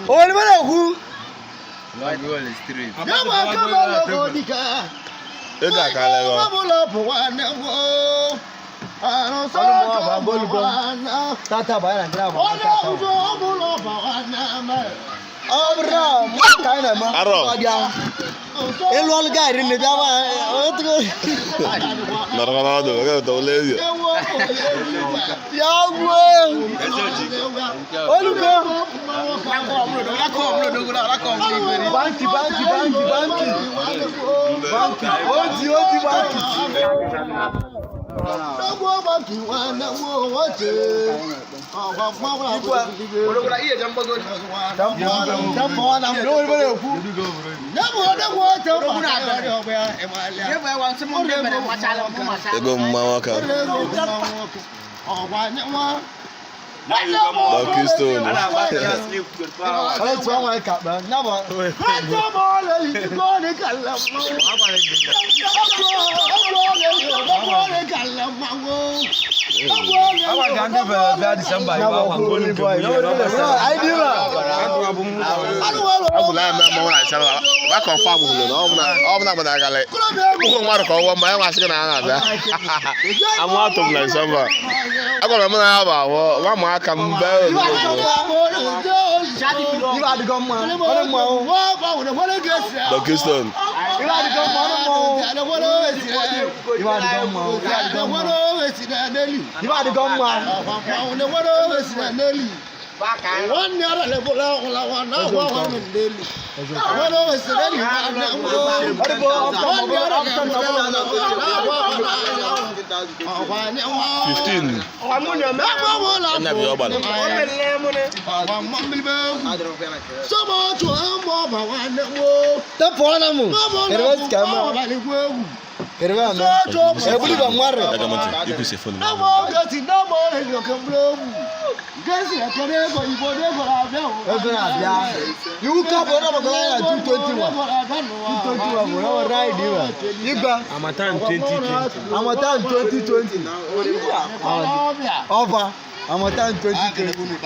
Onye mere ekwu? Ego akala gị. Tata bụ anyị na nkiri abụ. Ọ bụrụ na mụ ka anyị na-eme. Arọ. Ọ bịa. Ịlụ ọlụ gaarị nne bịa ma ọ tụgo. Nọrọ n'ọdụ, oge ụtọ ụlọ ezi. Ya gwuo. Olugo. Banki, banki, banki, banki. Banki. Oti, oti, banki. Tampa na mu. Onye mere ekwu? Ego mma nwoke. Lucky Stone. Ọlẹ́ tí wọ́n wọ́n kà pẹ́. Nyabọ̀. Ọ bụ na eme mmanwụ na Disemba, wa confirm hụrụ na ọ bụ na gbadagalị. Ụkwụ mmadụ ka ọwụwa ma ya masị gị na ha na-abịa. Amụ atụ m na Disemba. Agwara m na ya bụ ahụ, nwa m aka m bee ozugbo. Ibe adịgọ mma. Ọdị mma o. Lucky Stone. Ibe adịgọ mma. Ọdị mma o. Ibe adịgọ mma o. Ibe adịgọ mma. Ibe adịgọ mma. Ọdị bụ ọpụta ma ọ bụrụ ọpụta ma ọ bụrụ. 15. Nna bi ọgbara. Tẹ́pọ̀ ọ́nà mù. Kẹ̀rẹ́wẹ́ sì kà mọ́. Kẹ̀rẹ́wẹ́ àná. Ẹ̀bùrú ibà mmarì. Ega m ntị, ikwusi fon m. Ego na-abịa. Iwu ka bụ ọ̀nà maka ya 221. 221 bụ ọ̀nà raịdị iwa. Igwe. Amatan 2020. Amatan 2020. Ọba. Amatan 2020.